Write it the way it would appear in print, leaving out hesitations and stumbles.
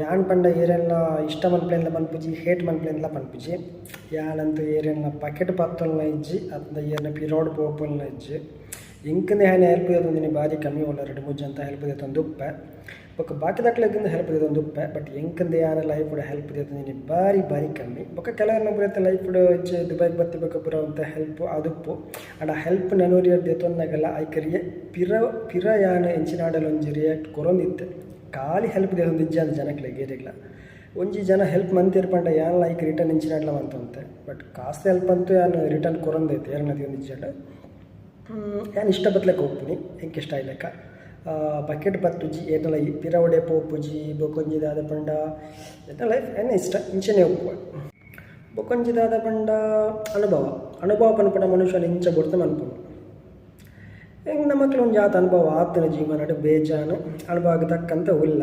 ಯಾನ್ ಪಂಡ ಏರೆನ್ಲ ಇಷ್ಟ ಮನ್ಪುಲೆಂದ್ಲ ಪನ್ಪುಜಿ, ಹೇಟ್ ಮನ್ಪುಲೆಂದ್ಲ ಪನ್ಪುಜಿ. ಯಾನಂತೂ ಏರೆನ್ಲ ಬಕೆಟ್ ಪತ್ತೊನ್ನ ಇಜ್ಜಿ ಅತ್ತ್ಂಡ ಏರ್ನ ಪಿರವುಡು ಪೋಪುನ ಇಜ್ಜಿ. ಎಂಕ್ ಯಾನ್ ಹೆಲ್ಪ್ ದೆತೊಂದಿನಿ ಬಾರಿ ಕಮ್ಮಿ ಉಲ್ಲ, ರಡ್ಡ್ ಮೂಜಿ ಅಂತ ಹೆಲ್ಪ್ ದೆತೊಂದು ಉಪ್ಪೆ. ಬೊಕ ಬಾಕಿದಕ್ಲೆಗ್ ಹೆಲ್ಪ್ ದೆತೊಂದು ಉಪ್ಪೆ. ಬಟ್ ಎಂಕ್ ಯಾನ್ ಲೈಫ್ ಡ್ ಹೆಲ್ಪ್ ದೆತೊಂದಿನಿ ಬಾರಿ ಬಾರಿ ಕಮ್ಮಿ. ಬೊಕ ಕೆಲವೆರ್ನ ಪೂರ ಲೈಫ್ ಡ್ ಇಂಚ ದುಬೈಗ್ ಬತ್ತಿ ಬೊಕ ಪೂರ ಒಂತೆ ಹೆಲ್ಪ್ ಆದುಪ್ಪು. ಆಂಡ ಹೆಲ್ಪ್ ನನೊರಿಯಗ್ ದೆತೊನ್ನಗಲ ಐಕ್ ಪಿರ ಪಿರ ಯಾನ್ ಎಂಚಿನಾಂಡಲ ಒಂಜಿ ರಿಯಾಕ್ಟ್ ಕೊರೊಂದಿತ್ತೆ. ಖಾಲಿ ಹೆಲ್ಪ್ ದೆತೊಂದು ಇಜ್ಜಂದ್ ಜನಕ್ಲೆಗ್ ಏರೆಗ್ಲ. ಒಂಜಿ ಜನ ಹೆಲ್ಪ್ ಮಂತೆರ್ ಪಂಡ ಯಾನ್ಲ ಐಕ್ ರಿಟರ್ನ್ ಎಂಚಿನಾಂಡಲ ಮಂತೊಂತೆ. ಬಟ್ ಕಾಸ್ ಹೆಲ್ಪ್ ಅಂತೂ ಯಾನ್ ರಿಟರ್ನ್ ಕೊರೊಂದೈತೆ ಏರೆಗ್ಲ ತಿಕೊಂದಿಜ್ಜಂಡ. ಯಾನ್ ಇಷ್ಟ ಬತ್ತ್ಲೆಕ ಉಪ್ಪುನಿ, ಎಂಕ್ ಇಷ್ಟ ಆಯಿಲೆಕ. ಬಕೆಟ್ ಪತ್ತುಜಿ, ಏರ್ನಲ ಪಿರವುಡೆ ಪೋಪುಜಿ. ಬೊಕೊಂಜಿ ದಾದ ಪಂಡ ಎನ್ನ ಲೈಫ್ ಎನ್ನ ಇಷ್ಟ ಇಂಚನೆ ಉಪ್ಪುವೆ. ಬೊಕೊಂಜಿ ದಾದ ಪಂಡ ಅನುಭವ, ಅನುಭವ ಪನ್ಪುನ ಮನುಷ್ಯನ್ ಇಂಚ ಬೊಡ್ದು ಮನ್ಪುನು. ಎಂಕ್ ನಮಕ್ಲ ಒಂಜಿ ಆತ್ ಅನುಭವ ಆತುಂಡು ಜೀವನಡ್, ಬೇಜಾನ್ ಅನುಭವಗ್ ತಕ್ಕಂತೆ ಉಲ್ಲ.